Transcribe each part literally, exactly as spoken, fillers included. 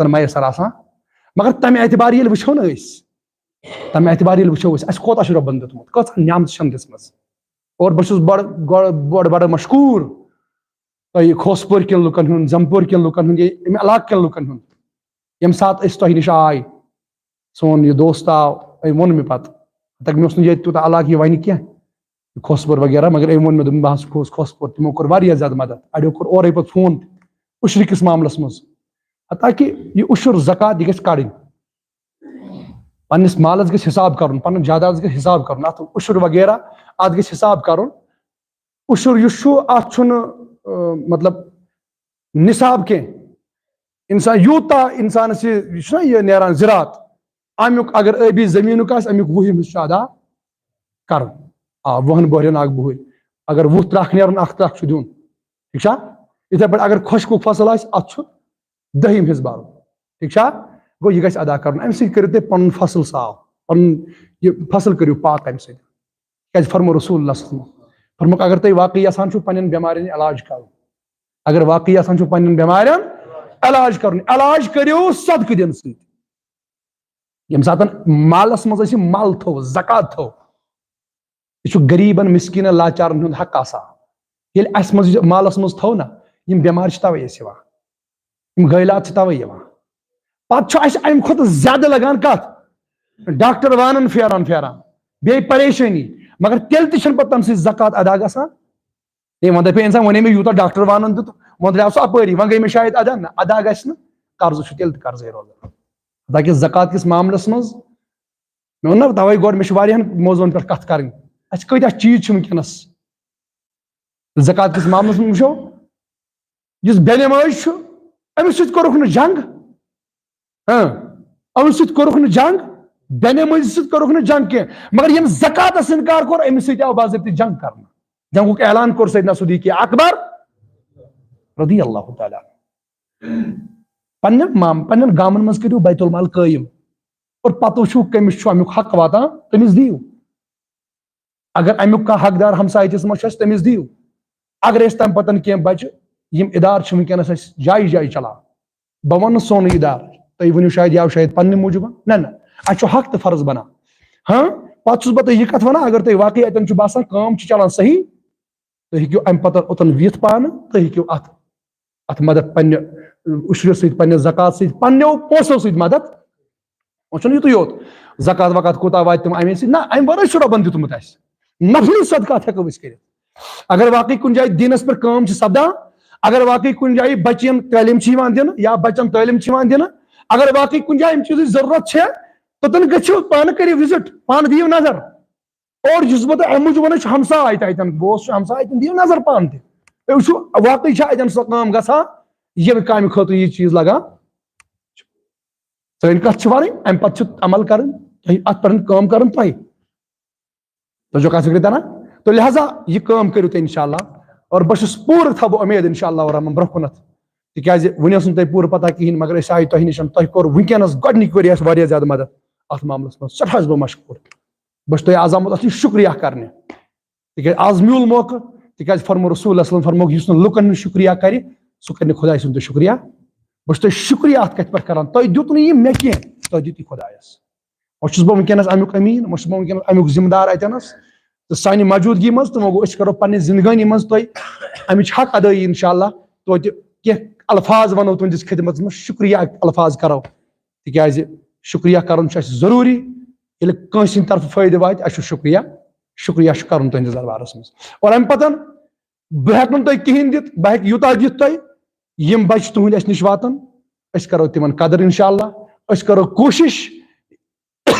تن میسر آسان۔ مگر تمہِ اعتبار ییٚلہِ وٕچھو نہ أسۍ، تمہِ اعتبار ییٚلہِ وٕچھو أسۍ، اسہِ کوتاہ چھُ رۄبن دیُتمُت، کۭژاہ نعمت چھَن دِژمٕژ۔ اور بہٕ چھُس بڑٕ، گۄ-، بڑٕ، بڑٕ مشکوٗر تۄہہِ خوسپور کٮ۪ن لُکن ہُنٛد، زمپور کٮ۪ن لُکن ہُنٛد، یہِ امہِ علاقہٕ کٮ۪ن لُکن ہُنٛد۔ ییٚمہِ ساتہٕ أسۍ تۄہہِ نِش آے، سون یہِ دوست آو، أمۍ ووٚن مےٚ پتہٕ، تَتہِ مےٚ اوس نہٕ ییٚتہِ تیوٗتاہ علاقہٕ یہِ وَنہِ کینٛہہ، یہِ خوسپور وغیرہ، مگر أمۍ ووٚن مےٚ، دوٚپُن، بہٕ حظ گوس خوسپور، تِمو کوٚر واریاہ زیادٕ مدد، اَڑیو کوٚر اورَے پتہٕ فون تہِ، اُشرٕ کِس معاملس منٛز، حتیٰ کہِ یہِ اُشُر زکوٰۃ یہِ گژھِ کڑٕنۍ۔ پننِس مالس گژھِ حساب کرُن، پنُن جائیدادس گژھِ حساب کرُن، اتھ عشر وغیرہ، اتھ گژھِ حساب کرُن۔ عشر یُس چھُ، اتھ چھُنہٕ، آ، مطلب، نصاب کینٛہہ۔ انسان یوٗتاہ انسانس یہِ، یہِ چھُنہ یہِ نیران زِراعت، امیُک اگر ٲبی زٔمیٖنُک آسہِ، امیُک وُہِم حصہٕ چھُ ادا کرُن۔ آ، وُہن بۄہرٮ۪ن اکھ بۄہٕرۍ، اگر وُہ ترکھ نیرن، اکھ ترکھ چھُ دیُن۔ ٹھیٖک چھا؟ یِتھے پٲٹھۍ اگر خۄشکُک فصل آسہِ، اتھ چھُ دٔہِم حصہٕ بَرُن۔ ٹھیٖک چھا؟ گوٚو، یہِ گژھِ ادا کرُن۔ اَمہِ سۭتۍ کٔرِو تُہۍ پَنُن فصل صاف، پَنُن یہِ فصل کٔرِو پاک اَمہِ سۭتۍ۔ کیازِ فرمو رسول اللہ صلی اللہ علیہ وسلم، فرموکھ، اگر تُہۍ واقعی یژھان چھِو پَنٕنٮ۪ن بٮ۪مارٮ۪ن علاج کرُن، اگر واقعی یژھان چھِو پَنٕنٮ۪ن بٮ۪مارٮ۪ن علاج کرُن، علاج کٔرِو صدقہٕ دِنہٕ سۭتۍ۔ ییٚمہِ ساتَن مالَس منٛز أسۍ یہِ مَل تھوو، زکوٰۃ تھوو، یہِ چھُ غریٖبن، مسکیٖنن، لاچارن ہُنٛد حق آسان۔ ییٚلہِ اَسہِ منٛز یہِ مالَس منٛز تھوو نہ، یِم بٮ۪مارِ چھِ تَوَے اَسہِ یِوان، یِم غٲلات چھِ تَوَے یِوان۔ پَتہٕ چھُ اَسہِ اَمہِ کھۄتہٕ زیادٕ لگان کَتھ؟ ڈاکٹر وانن پھیران پھیران، بیٚیہِ پریشٲنی، مگر تیٚلہِ تہِ چھَنہٕ پَتہٕ تَمہِ سۭتۍ زکوٰۃ ادا گژھان۔ ہے، وۄنۍ دَپہِ اِنسان، وۄنۍ ہے مےٚ یوٗتاہ ڈاکٹر وانن دیُت، وۄنۍ درٛاو سُہ اَپٲری، وۄنۍ گٔے مےٚ شاید ادا۔ نہ، ادا گژھِ نہٕ، قرضہٕ چھُ تیٚلہِ تہِ قرضے روزان۔ حالانکہِ زکوٰۃ کِس معاملَس منٛز مےٚ ووٚن نہ توے گۄڈٕ، مےٚ چھِ واریاہن موضوعن پٮ۪ٹھ کتھ کرٕنۍ۔ اسہِ کۭتیاہ چیٖز چھِ وٕنکیٚنس زکوٰۃ کِس معاملس منٛز وٕچھو، یُس بے نمٲز چھُ، أمِس سۭتۍ کوٚرُکھ نہٕ جنگ۔ ہاں، أمِس سۭتۍ کوٚرُکھ نہٕ جنگ، بے نمٲزی سۭتۍ کوٚرُکھ نہٕ جنگ کینٛہہ، مگر ییٚمۍ زکوٰۃس انکار کوٚر، أمِس سۭتۍ آو باضٲبطہٕ جنگ کرنہٕ۔ جنگُک اعلان کوٚر سیدنا صدیق اکبر رضی اللہ تعالیٰ عنہ۔ پننہِ مام-، پننٮ۪ن گامن منٛز کٔرِو بیت المال قٲیِم اور پتہٕ وٕچھِو کٔمِس چھُ امیُک حق واتان، تٔمِس دِیِو۔ اگر امیُک کانٛہہ حقدار ہمسایتِس منٛز چھُ اَسہِ، تٔمِس دِیِو۔ اگر أسۍ تَمہِ پتہٕ کینٛہہ بچہِ، یِم ادارٕ چھِ وٕنکیٚنس اَسہِ جایہِ جایہِ چلان، بہٕ وَنہٕ نہٕ سونُے ادارٕ، تُہۍ ؤنِو شاید یہِ آو شاید پننہِ موٗجوٗب، نہ نہ، اَسہِ چھُ حق تہٕ فرض بنان۔ ہاں، پتہٕ چھُس بہٕ تۄہہِ یہِ کتھ ونان، اگر تۄہہِ واقعی اتٮ۪ن چھُ باسان کٲم چھِ چلان صحیح، تُہۍ ہیٚکِو امہِ پتہٕ اوٚتن وِتھ پانہٕ، تُہۍ ہیٚکِو اتھ، اتھ مدد پننہِ عشرٕ سۭتۍ، پننہِ زکوٰۃ سۭتۍ، پننیو پونٛسو سۭتۍ مدد۔ وۄنۍ چھُنہٕ یُتُے یوت، زکوٰۃ وکوٰۃ کوٗتاہ واتہِ تِم امے سۭتۍ؟ نہ، امہِ ورٲے چھُ رۄبن دیُتمُت اسہِ۔ نفلی صدقات ہیٚکو أسۍ کٔرِتھ۔ اگر واقعی کُنہِ جایہِ دیٖنس پٮ۪ٹھ کٲم چھِ سپدان، اگر واقعی کُنہِ جایہِ بچن تعلیٖم چھِ یِوان دِنہٕ یا بچن تعلیٖم چھِ یِوان دِنہٕ، اگر واقعی کُنہِ جایہِ امہِ چیٖزٕچ ضروٗرت چھےٚ، توٚتن گٔژھِو، پانہٕ کٔرِو وِزٹ، پانہٕ دِیِو نظر۔ اور یُس بہٕ تۄہہِ امہِ موٗجوٗب ونان چھُس، ہمساے تتٮ۪ن، بہٕ اوسُس ہمساے تتٮ۪ن، دِیِو نظر پانہٕ تہِ۔ تُہۍ وٕچھِو، واقعی چھا اتٮ۪ن سۄ کٲم گژھان، ییٚمہِ کامہِ خٲطرٕ یہِ چیٖز لگان۔ سٲنۍ کتھ چھِ ونٕنۍ، امہِ پتہٕ چھِ عمل کرٕنۍ، تۄہہِ اتھ پٮ۪ٹھ کٲم کرٕنۍ تۄہہِ۔ تۄہہِ چھو کتھ فکرِ تران؟ تو لہذا یہِ کٲم کٔرِو تُہۍ انشاءاللہ، اور بہٕ چھُس پوٗرٕ تھاوٕ بہٕ اُمید انشاءاللہ الرحمن برونٛہہ کُنتھ، تِکیازِ وُنہِ ٲس نہٕ تۄہہِ پوٗرٕ پتہ کِہیٖنۍ، مگر أسۍ آیہِ تۄہہِ نِش، تۄہہِ کوٚر وٕنکیٚنس گۄڈٕنِکۍ ؤری اَسہِ واریاہ زیادٕ مدد اتھ معاملس منٛز، سٮ۪ٹھاہ چھُس بہٕ مشکوٗر۔ بہٕ چھُس تۄہہِ آز آمُت اتھ نِش شُکریہ کرنہِ، تِکیازِ آز میوٗل موقعہٕ، تِکیازِ فرمو رسول اللہ صلی اللہ علیہ وسلم فرمووُکھ، یُس نہٕ لُکن ہُنٛد شُکریہ کرِ، سُہ کرِ نہٕ خۄداے سُنٛد تہِ شُکریہ۔ بہٕ چھُس تۄہہِ شُکریہ اتھ کتھِ پٮ۪ٹھ کران، تۄہہِ دیُت نہٕ یہِ مےٚ کینٛہہ، تۄہہِ دیُت یہِ خۄدایس۔ وۄنۍ چھُس بہٕ وٕنکیٚنس امیُک أمیٖن، وۄنۍ چھُس بہٕ وٕنکیٚنس امیُک ذمہٕ دار اتٮ۪نس۔ تہٕ سانہِ موجودگی منٛز تہٕ وۄنۍ گوٚو، أسۍ کرو پننہِ زندگٲنی منٛز تۄہہِ امِچ حق ادٲیی انشاءاللہ۔ توتہِ کینٛہہ الفاظ ونو تُہنٛدِس خدمتس منٛز، شُکریہ الفاظ کرو، تِکیازِ شُکریہ کرُن چھُ اَسہِ ضروٗری۔ ییٚلہِ کٲنٛسہِ ہٕنٛدِ طرفہٕ فٲیدٕ واتہِ، اَسہِ چھُ شُکریہ، شُکریہ چھُ کرُن تُہنٛدِس دربارس منٛز۔ اور امہِ پتن بہٕ ہٮ۪کہٕ نہٕ تۄہہِ کِہیٖنۍ دِتھ، بہٕ ہٮ۪کہٕ یوٗتاہ دِتھ تۄہہِ، یِم بچہِ تُہنٛدۍ اَسہِ نِش واتن، أسۍ کرو تِمن قدر انشاءاللہ۔ أسۍ کرو کوٗشِش،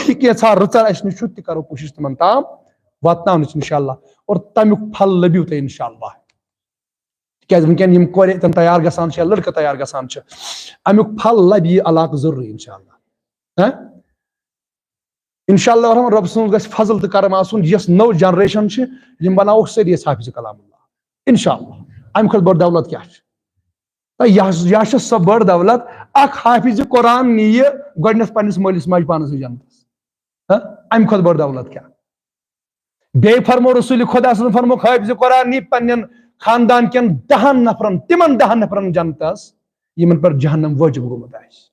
کینٛژھا رٕژر اَسہِ نِش چھُ، تہِ کرو کوٗشِش تِمن تام واتناونٕچ انشاءاللہ۔ اور تمیُک پھل لٔبِو تُہۍ انشاءاللہ۔ تِکیازِ وٕنکیٚن یِم کورِ تِم تیار گژھان چھِ یا لڑکہٕ تیار گژھان چھِ، امیُک پھل لبہِ یہِ علاقہٕ ضروٗری انشاءاللہ۔ ہہ؟ انشاءاللہ الرحمن، رۄب سُنٛد گژھِ فضل تہٕ کرم آسُن، یۄس نٔو generation چھِ، یِم بناووکھ سٲری أسۍ حافظ کلام اللہ۔ انشاءاللہ۔ امہِ کھۄتہٕ بٔڑ دولت کیٛاہ چھِ؟ تہٕ یہِ حظ، یہِ حظ چھِ سۄ بٔڑ دولت، اکھ حافظ قرآن نِیہِ گۄڈٕنیتھ پننِس مٲلِس ماجہِ پانس سۭتۍ جنتس۔ ہہ؟ امہِ کھۄتہٕ بٔڑ دولت کیٛاہ؟ بیٚیہِ فرمو رسول خدا صلی اللہ علیہ وسلم، فرمووُکھ، حافظ قرآن نی پننٮ۪ن خاندان کٮ۪ن دہن نفرن، تِمن دہن نفرن جنتس، یِمن پٮ۪ٹھ جہنم وٲجِب گوٚمُت آسہِ۔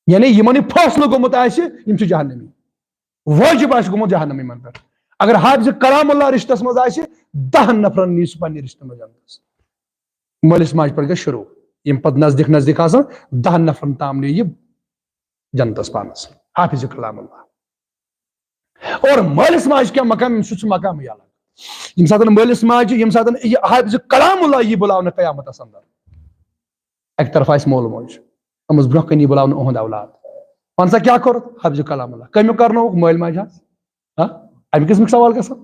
یعنی یِمن یہِ فٲصلہٕ گوٚمُت آسہِ، یِم چھِ جہنمی۔ واجب آسہِ گوٚمُت جہنم یِمن پٮ۪ٹھ۔ اگر حافظ کلام اللہ رشتس منٛز آسہِ، دہن نفرن نی سُہ پننہِ رشتہٕ منٛز جنتس۔ مٲلِس ماجہِ پٮ۪ٹھ گژھِ شروع۔ یِم پتہٕ نزدیٖک نزدیٖک آسان، دہن نفرن تام نی یہِ جنتس پانس۔ حافظ کلام اللہ۔ اور مٲلِس ماجہِ کیٛاہ مقام، ییٚمہِ سُنٛد چھُ مقام یہِ الگ۔ ییٚمہِ ساتہٕ مٲلِس ماجہِ، ییٚمہِ ساتہٕ یہِ حافظ کلام اللہ یی بُلاونہٕ قیامتس اندر، اکہِ طرفہٕ آسہِ مول موج، أمِس برونٛہہ کنہِ یی بُلاونہٕ اُہُنٛد اولاد۔ وَن سا کیٛاہ کوٚرُتھ؟ حافظ کلام اللہ۔ کٔمیُک کرنووُکھ؟ مٲلۍ ماجہِ حظ۔ ہا؟ اَمہِ کِس اَمیُک سوال گژھان؟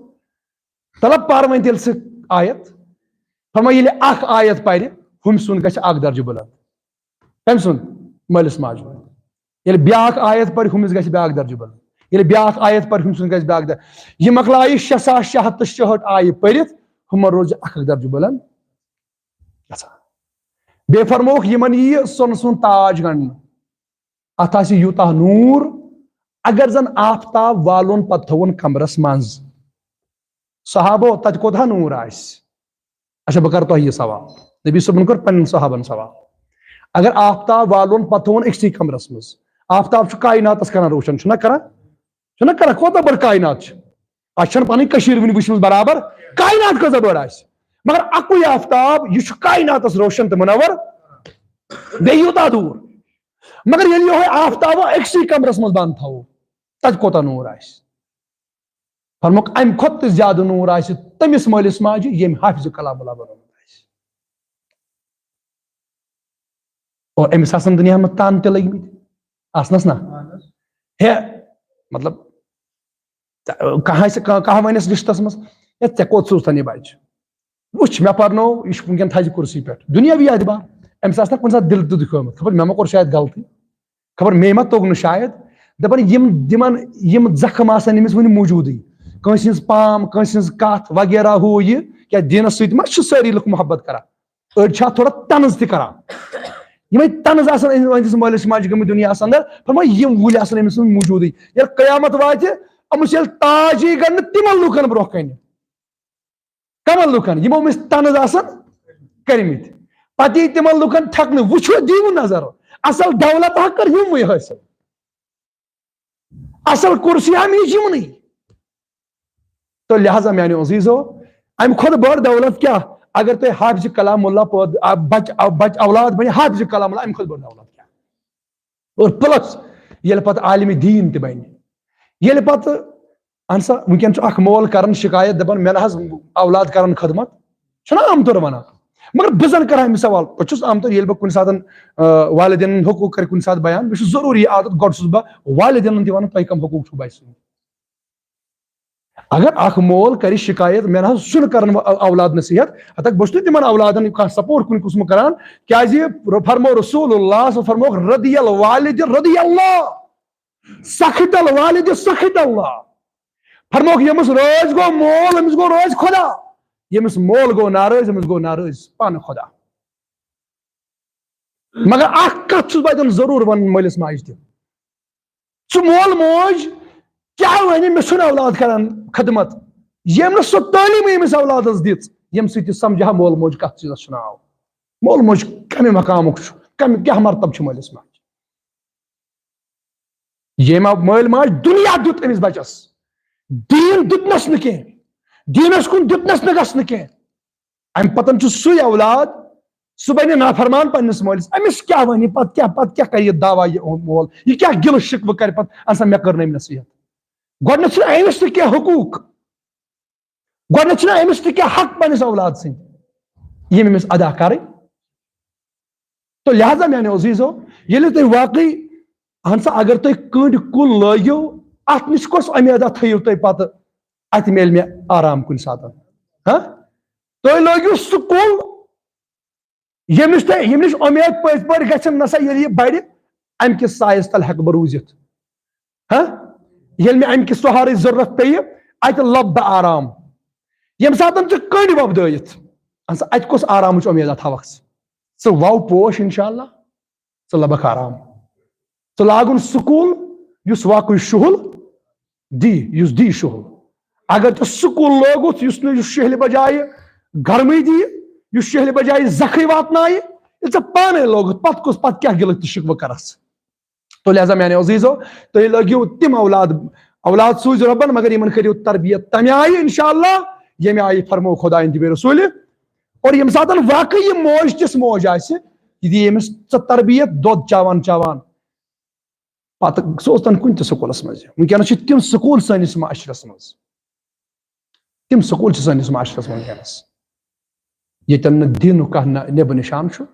طلب پَر وۄنۍ تیٚلہِ سُہ آیت۔ فرما، ییٚلہِ اکھ آیت پَرِ، ہُمہِ سُنٛد گژھِ اکھ درجہٕ بُلند۔ کٔمۍ سُنٛد؟ مٲلِس ماجہِ ہُنٛد۔ ییٚلہِ بیٛاکھ آیت پَرِ، ہُمِس گژھِ بیٛاکھ درجہٕ بُلند۔ ییٚلہِ بیٛاکھ آیت پَرِ، ہُمہِ سُنٛد گژھِ بیٛاکھ درجہٕ۔ یہِ مۄکلایہِ شےٚ ساس شےٚ ہَتھ تہٕ شُہٲٹھ آیہِ پٔرِتھ، ہُمن روزِ اکھ اکھ درجہٕ بُلند گژھان۔ بیٚیہِ فرمووُکھ، یِمن یِیہِ سۄنہٕ سُنٛد تاج گنٛڈنہٕ۔ اتھ آسہِ یوٗتاہ نوٗر، اگر زن آفتاب والُن پتہٕ تھوُن کمرس منٛز۔ صحابو، تتہِ کوتاہ نوٗر آسہِ؟ اچھا، بہٕ کرٕ تۄہہِ یہِ سوال۔ نبی صٲبن کوٚر پننٮ۪ن صحابن سوال۔ اگر آفتاب والُن پتہٕ تھوُن أکسٕے کمرس منٛز، آفتاب چھُ کائناتس کران روشن، چھُنہ کران؟ چھُنہ کران؟ کوتاہ بٔڑ کائنات چھِ؟ اَسہِ چھَنہٕ پنٕنۍ کٔشیٖر وٕنہِ وٕچھمٕژ برابر، کائنات کۭژاہ بٔڑ آسہِ۔ مگر اَکُے آفتاب، یہِ چھُ کائناتس روشن تہٕ منور، بیٚیہِ یوٗتاہ دوٗر۔ مگر ییٚلہِ یِہوٚے آفتاب أکسٕے کمرس منٛز بنٛد تھاوو، تتہِ کوتاہ نوٗر آسہِ؟ فرموکھ، امہِ کھۄتہٕ تہِ زیادٕ نوٗر آسہِ تٔمِس مٲلِس ماجہِ، ییٚمۍ حافظ کلام اللہ بنومُت آسہِ۔ اور أمِس آسن دُنیاہس منٛز تان تہِ لٔگۍ مٕتۍ۔ آسنس نا؟ ہے، مطلب، تہ-، کانٛہہ آسہِ، کانٛہہ، کانٛہہ ونٮ۪س رشتس منٛز، "ہے، ژےٚ کوٚت سوٗزتھن یہِ بچہِ؟ وٕچھ، مےٚ پرنوو، یہِ چھُ وٕنکٮ۪ن تھزِ کُرسی پٮ۪ٹھ۔" دُنیاوی اعتبار۔ أمِس آسہِ نا کُنہِ ساتہٕ دِل تہِ دُکھیومُت، خبر مےٚ ما کوٚر شاید غلطی، خبر مے ما توٚگ نہٕ شاید۔ دپان، یِم، یِمن، یِم زخم آسن أمِس وُنہِ موٗجوٗدٕے۔ کٲنٛسہِ ہٕنٛز پام، کٲنٛسہِ ہٕنٛز کتھ وغیرہ، ہُہ یہِ، کیٛاہ دینس سۭتۍ ما چھِ سٲری لُکھ محبت کران؟ أڑۍ چھِ اتھ تھوڑا طنز تہِ کران۔ یِمے طنز آسن أمۍ، أہنٛدِس مٲلِس ماجہِ گٔمٕتۍ دُنیاہس اندر، فرماے، یِم وُلۍ آسن أمِس وُنہِ موٗجوٗدٕے۔ ییٚلہِ قیامت واتہِ، أمِس ییٚلہِ تاج یی گنٛڈنہٕ تِمن لُکن برونٛہہ کنہِ، کمن لُکن؟ یِمو أمِس طنز آسن کٔرمٕتۍ۔ پتہٕ یی تِمن لُکن تھکنہٕ، وٕچھو، دِیِو نظر، اصل دولت ہا کٔر یِموٕے حٲصِل۔ اصل کرسی ہا میج یِمنٕے۔ تو لہذا میانیو عزیزو، امہِ کھۄتہٕ بٔڑ دولت کیٛاہ؟ اگر تۄہہِ حافظ کلام اللہ پٲد-، آ، بچ-، آ، بچ اولاد بنہِ حافظ کلام اللہ، امہِ کھۄتہٕ بٔڑ دولت کیٛاہ؟ اور پلس ییٚلہِ پتہٕ عالمِ دیٖن تہِ بنہِ، ییٚلہِ پتہٕ، اہن سا، وٕنکیٚن چھُ اکھ مول کران شکایت، دپان، "مےٚ نہ حظ اولاد کران خدمت"، چھُنہ عام طور ونان۔ مگر بہٕ زن کرٕ ہا أمِس سوال، بہٕ چھُس عام طور، ییٚلہِ بہٕ کُنہِ ساتہٕ، آ، والدینن حقوٗق کرِ کُنہِ ساتہٕ بیان، مےٚ چھُ ضروٗری عادت، گۄڈٕ چھُس بہٕ والدینن تہِ ونان، "تۄہہِ کم حقوٗق چھُو بچہِ سٕنٛدۍ؟" اگر اکھ مول کرِ شکایت، "مےٚ نہ حظ چھُنہٕ کران و-، اولاد نصیحت"، ہتک بہٕ چھُس نہٕ تِمن اولادن کانٛہہ سپورٹ کُنہِ قٕسمہٕ کران، کیازِ فرمو رسول اللہ صلی اللہ علیہ وسلم، فرموکھ، "رضی الوالد رضی اللہ، سخط الوالد سخط اللہ"۔ فرموکھ، ییٚمِس رٲضۍ گوٚو مول، أمِس گوٚو رٲضۍ خدا، ییٚمِس مول گوٚو ناراض، أمِس گوٚو ناراض پانہٕ خدا۔ مگر اکھ کتھ چھُس بہٕ اتٮ۪ن ضروٗر ونان مٲلِس ماجہِ تہِ، ژٕ مول موج کیٛاہ ونہِ، مےٚ چھُنہٕ اولاد کران خدمت، ییٚمۍ نہٕ سۄ تعلیٖم أمِس اولادس دِژ، ییٚمہِ سۭتۍ یہِ سمجھِ ہا مول موج کتھ چیٖزس چھُ ناو۔ مول موج کمہِ مقامُک چھُ، کمہِ، کیٛاہ مرتبہٕ چھُ مٲلِس ماجہِ؟ ییٚمۍ آو مٲلۍ ماجہِ دُنیا دیُت أمِس بچس، دیٖن دیُتنس نہٕ کینٛہہ، دیٖنس کُن دیُتنس نہٕ گژھنہٕ کینٛہہ۔ امہِ پتن چھُ سُے اولاد، سُہ بنہِ نافرمان پننِس مٲلِس۔ أمِس کیٛاہ ونہِ پتہٕ، کیٛاہ، پتہٕ کیٛاہ کرِ یہِ دعویٰ یہِ مول؟ یہِ کیٛاہ گِلہٕ شِکوٕ کرِ پتہٕ؟ اہن سا، مےٚ کٔر نہٕ أمۍ نصیحت۔ گۄڈٕنیتھ چھُنہٕ أمِس تہِ کینٛہہ حقوٗق، گۄڈٕنیتھ چھُنہٕ أمِس تہِ کینٛہہ حق پننِس اولاد سٕنٛدۍ، یِم أمِس ادا کرٕنۍ۔ تو لہذا میانیو عزیزو، ییٚلہِ تُہۍ واقعی، اہن سا، اگر تُہۍ کٔنٛڈۍ کُل لٲگِو، اتھ نِش کۄس اُمیدہ تھٲیِو تُہۍ پتہٕ اتہِ میلہِ مےٚ آرام کُنہِ ساتن؟ ہاں؟ تُہۍ لٲگِو سُہ کُل، ییٚمہِ نِش تۄہہِ، ییٚمہِ نِش اُمید پٔزۍ پٲٹھۍ گژھن، نسا ییٚلہِ یہِ بڑِ، امہِ کِس سایس تل ہٮ۪کہٕ بہٕ روٗزِتھ۔ ہاں؟ ییٚلہِ مےٚ امہِ کِس سہارٕچ ضروٗرت پیٚیہِ، اتہِ لبہٕ بہٕ آرام۔ ییٚمہِ ساتن ژٕ کٔنٛڈۍ وۄپدٲیِتھ، اہن سا، اتہِ کۄس آرامٕچ اُمیدہ تھاوکھ ژٕ؟ ژٕ وو پوش، انشاءاللہ، ژٕ لبکھ آرام۔ ژٕ لاگُن سکوٗل یُس واقعی شُہُل دی، یُس دی شُہُل۔ اگر ژےٚ سکوٗل لوگُتھ یُس نہٕ، یُس شہلہِ بجایہِ گرمٕے دی، یُس شہلہِ بجایہِ زخٕے واتنایہِ، ییٚلہِ ژےٚ پانے لوگُتھ، پتہٕ کُس، پتہٕ کیٛاہ گِلہٕ تہٕ شِکوٕ کرس؟ تو لہذا میانیو عزیزو، تُہۍ لٲگِو تِم اولاد، اولاد سوٗزِ رۄبن، مگر یِمن کٔرِو تربیت تمہِ آیہِ انشاءاللہ، ییٚمہِ آیہِ فرمو خۄدایَن تہِ بیٚیہِ رسوٗلہِ۔ اور ییٚمہِ ساتن واقعی یہِ موج تِژھ موج آسہِ، یہِ دِیہِ ییٚمِس ژٕ تربیت، دۄد چاوان چاوان، پتہٕ سُہ اوس تن کُنہِ تہِ سکوٗلس منٛز۔ وٕنکیٚنس چھِ تِم سکوٗل سٲنِس معاشرس منٛز، تِم سکوٗل چھِ سٲنِس معاشرس منٛز وٕنکیٚنس، ییٚتٮ۪ن نہٕ دینُک کانٛہہ نہ-، نیبہٕ نشان چھُ،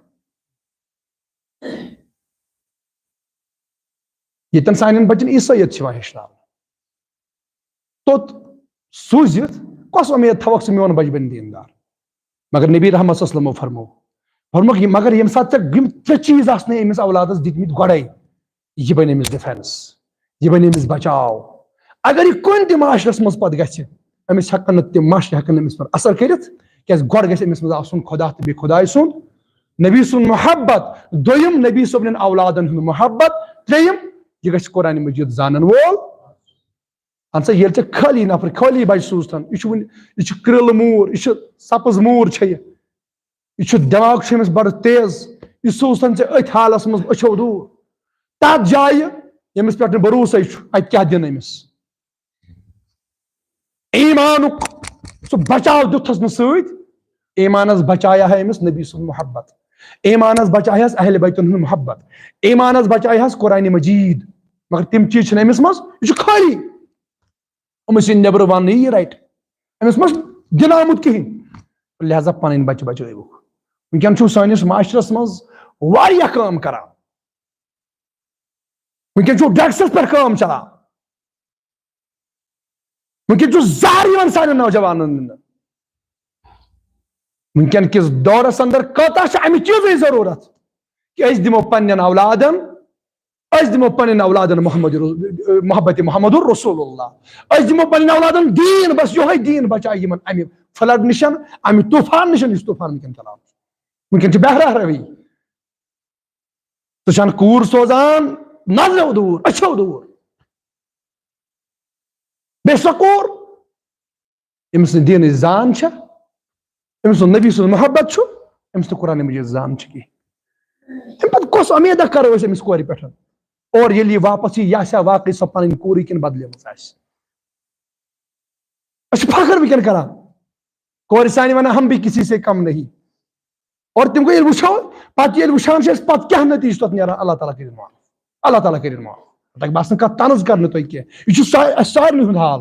ییٚتٮ۪ن سانٮ۪ن بچن عیسٲیت چھِ یِوان ہیٚچھناونہٕ۔ توٚت سوٗزِتھ کۄس اُمید تھاوکھ ژٕ میون بچہِ بنہِ دیٖندار؟ مگر نبی رحمت صلی اللہ علیہ وسلمو فرموو، فرمووُکھ، یہِ، مگر ییٚمہِ ساتہٕ ژےٚ یِم ترٛےٚ چیٖز آسنَے أمِس اولادس دِتمٕتۍ گۄڈَے، یہِ بنہِ أمِس ڈیفینس، یہِ بنہِ أمِس بچاو۔ اگر یہِ کُنہِ تہِ معاشرس منٛز پتہٕ گژھِ، أمِس ہٮ۪کن نہٕ تِم ماشرٕ ہٮ۪کن نہٕ أمِس پٮ۪ٹھ اثر کٔرِتھ، کیازِ گۄڈٕ گژھِ أمِس منٛز آسُن خۄدا تہٕ بیٚیہِ خۄداے سُنٛد، نبی سُنٛد محبت، دوٚیِم نبی صٲبنٮ۪ن اولادن ہُنٛد محبت، ترٛیٚیِم، یہِ گژھِ قرآن مجید زانن وول۔ اہن سا، ییٚلہِ ژےٚ خٲلی نفر، خٲلی بچہِ سوٗزتھن، یہِ چھُ وُنہِ، یہِ چھُ کرٛلہٕ موٗر، یہِ چھُ سبٕز موٗر چھےٚ یہِ، یہِ چھُ، دٮ۪ماغ چھُ أمِس بڑٕ تیز، یہِ سوٗزتھن ژےٚ أتھۍ حالس منٛز أچھو دوٗر، تتھ جایہِ ییٚمِس پٮ۪ٹھ نہٕ بھروسے چھُ، اتہِ کیٛاہ دِنہٕ أمِس؟ ایمانُک سُہ بچاو دیُتھس نہٕ سۭتۍ، ایمانس بچایا ہے أمِس نبی سُنٛد محبت، ایمانس بچایا ہس اہل بیتن ہُنٛد محبت، ایمانس بچایا ہس قرآن مجید۔ مگر تِم چیٖز چھِنہٕ أمِس منٛز، یہِ چھُ خٲلی۔ أمِس یہِ نٮ۪برٕ وننہٕ یہِ رٹہِ، أمِس منٛز دِنہٕ آمُت کِہیٖنۍ۔ لہذا پنٕنۍ بچہِ بچٲوِکھ۔ وٕنکیٚن چھُ سٲنِس معاشرس منٛز واریاہ کٲم کران۔ وٕنکیٚن چھُ ڈرگسس پٮ۪ٹھ کٲم چلان۔ وٕنکیٚن چھُ زہر یِوان سانٮ۪ن نوجوانن دِنہٕ۔ وٕنکیٚن کِس دورس اندر کۭژاہ چھِ امہِ چیٖزٕچ ضروٗرت کہِ أسۍ دِمو پننٮ۪ن اولادن، أسۍ دِمو پننٮ۪ن اولادن محمد، محبت محمد رسول اللہ، أسۍ دِمو پننٮ۪ن اولادن دیٖن، بس یِہوٚے دیٖن بچایہِ یِمن امہِ فلڈ نِشن، امہِ طوفان نِشن، یُس طوفان وٕنکیٚن چلاوان چھُ۔ وٕنکیٚن چھِ بہرہ روی۔ ژٕ چھَن کوٗر سوزان نظرو دوٗر، أچھو دوٗر۔ بیٚیہِ سۄ کوٗر، أمِس نہٕ دیٖنٕچ زان چھےٚ، أمِس نہٕ نبی سٕنٛز محبت چھُ، أمِس نہٕ قرآن مجید زان چھِ کینٛہہ۔ اَمہِ پَتہٕ کۄس اُمیدہ کَرو أسۍ أمِس کورِ پٮ۪ٹھ؟ اور ییٚلہِ یہِ واپس یی، یہِ آسیا واقعی سۄ پَنٕنۍ کوٗرٕے کِنہٕ بدلیمٕژ آسہِ؟ أسۍ چھِ فخر وٕنکیٚن کران، کورِ سانہِ وَنان، "ہم بھی کسی سے کم نہیں۔" اور تِم گٔے ییٚلہِ وٕچھو، پَتہٕ ییٚلہِ وٕچھان چھِ أسۍ، پَتہٕ کیٛاہ نتیٖجہٕ چھُ تَتھ نیران؟ اللہ تعالیٰ کٔرِن معاف، اللہ تعالیٰ کٔرِن معاف۔ تۄہہِ باسہِ نہٕ کَتھ طنز کَرنہٕ تۄہہِ کینٛہہ، یہِ چھُ سا-، اَسہِ سارنٕے ہُنٛد حال،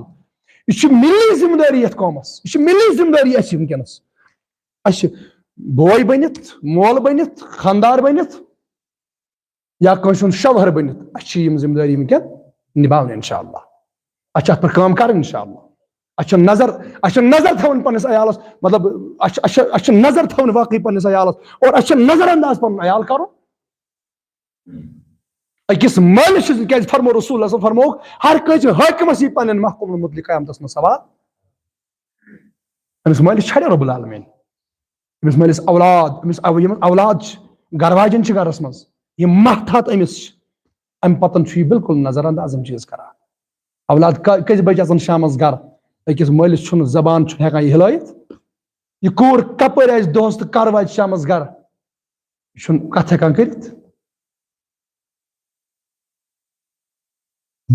یہِ چھِ مِلی ذمہٕ دٲری یَتھ قومَس، یہِ چھِ مِلی ذمہٕ دٲری اَسہِ وٕنکیٚنَس۔ اَسہِ چھِ بوے بٔنِتھ، مول بٔنِتھ، خانٛدار بٔنِتھ، یا کٲنٛسہِ ہُنٛد شوہر بٔنِتھ، اَسہِ چھِ یِم ذمہٕ دٲری وٕنکیٚن نِباونہِ انشاءاللہ۔ اَسہِ چھِ اَتھ پٮ۪ٹھ کٲم کَرٕنۍ انشاءاللہ۔ اَسہِ چھِ نظر، اَسہِ چھِ نظر تھاوٕنۍ پنٛنِس عیالَس، مطلب، اَسہِ چھِ، اَسہِ چھِ، اَسہِ چھِ نظر تھاوٕنۍ واقعی پنٛنِس عیالَس، اور اَسہِ چھِ نظر انداز پَنُن عیال کَرُن۔ أکِس مٲلِس چھِ، کیٛازِ فرمو رسول اللہ صلی اللہ علیہ وسلم فرمووُکھ، ہر کٲنٛسہِ حٲکِمَس یی پنٛنٮ۪ن محکوٗمَن مُتعلِق قیامتَس منٛز سوال۔ أمِس مٲلِس چھَڑِ رب العالمین۔ أمِس مٲلِس اولاد، أمِس او-، یِمَن اولاد چھِ، گَرٕ واجٮ۪ن چھِ گَرَس منٛز، یِم محتاط أمِس چھِ، اَمہِ پَتَن چھُ یہِ بالکل نظر انداز یِم چیٖز کران۔ اولاد کا-، کٔژِ بَجہِ اَژَن شامَس گَرٕ؟ أکِس مٲلِس چھُنہٕ زبان چھُنہٕ ہٮ۪کان یہِ ہلٲیِتھ۔ یہِ کوٗر کَپٲرۍ آسہِ دۄہَس تہٕ کَر واتہِ شامَس گَرٕ؟ یہِ چھُنہٕ کَتھ ہٮ۪کان کٔرِتھ۔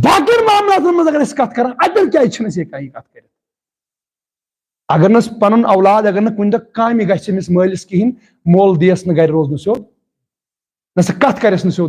باقین معاملاتن منٛز اگر أسۍ کتھ کران، اتٮ۪ن کیازِ چھِنہٕ أسۍ ہیٚکان یہِ کتھ کٔرِتھ؟ اگر نہٕ أسۍ پنُن اولاد، اگر نہٕ کُنہِ دۄہ کامہِ گژھِ أمِس مٲلِس کِہینۍ، مول دِیس نہٕ گرِ روزنہٕ سیوٚد، نہ سا کتھ کرٮ۪س نہٕ سیوٚد